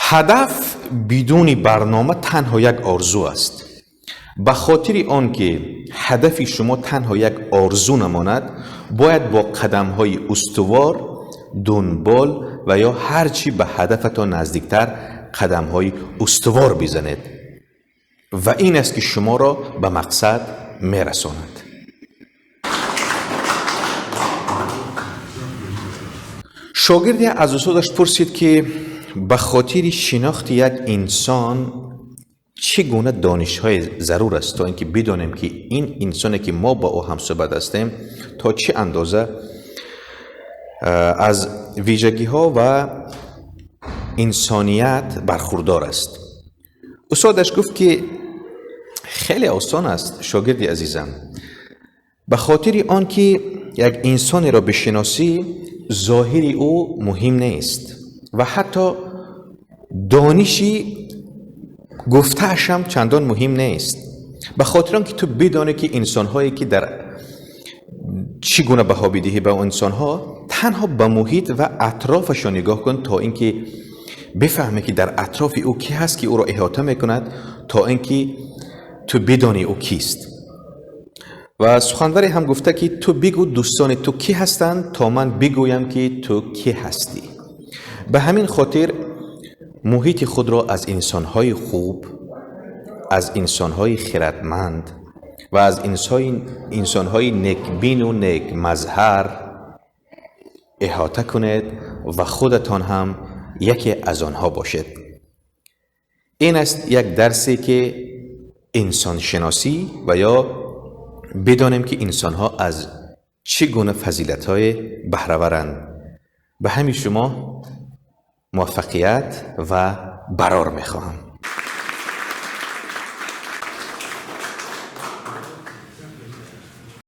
Ҳадаф бидуни барнома танҳо як орзу аст. Ба хотири он ки ҳадафи шумо танҳо як орзу намонад, бояд бо қадамҳои устувор дунбол ва ё ҳарчи ба ҳадафатон наздиктар қадамҳои устувор бизанед ва ин аст ки шуморо ба мақсад мерасонад. Шогирде аз устодаш пурсид, ки ба хотири шинохти як инсон чӣ гуна донишҳои зарур аст, то ин ки бидонем, ки ин инсоне ки мо ба ӯ ҳамсӯҳбат ҳастем, то чӣ андоза аз вижагиҳо ва инсоният бархурдор аст. Устодаш гуфт, ки хеле осон аст, шогирди азизам. Ба хотири он ки як инсонеро бишиносӣ, зоҳири ӯ муҳим нест ва ҳатто дониши гуфтаашам чандон муҳим нест. Ба хотири он ки ту бидонӣ, ки инсонҳое ки дар чӣ гуна баҳо бидиҳӣ ба инсонҳо, танҳо ба муҳит ва атрофашон нигоҳ кун, то ин ки бифаҳмӣ, ки дар атрофи ӯ кӣ ҳаст, ки ӯро иҳота мекунад, то ин ки ту бидонӣ, ӯ кист. Ва суханваре ҳам гуфта, ки ту бигӯ, дӯстони ту кӣ ҳастанд, то ман бигӯям, ки ту кӣ ҳастӣ. Ба ҳамин хотир муҳити худро аз инсонҳои хуб, аз инсонҳои хиратманд ва аз инсонҳои некбину некмазҳар иҳота кунед ва худатон ҳам яке аз онҳо бошед. Ин аст як дарсе, ки инсоншиносӣ ва ё бидонем, ки инсонҳо аз чӣ гуна фазилатҳое баҳраваранд. Ба ҳамин шумо муваффақият ва барор мехоҳам.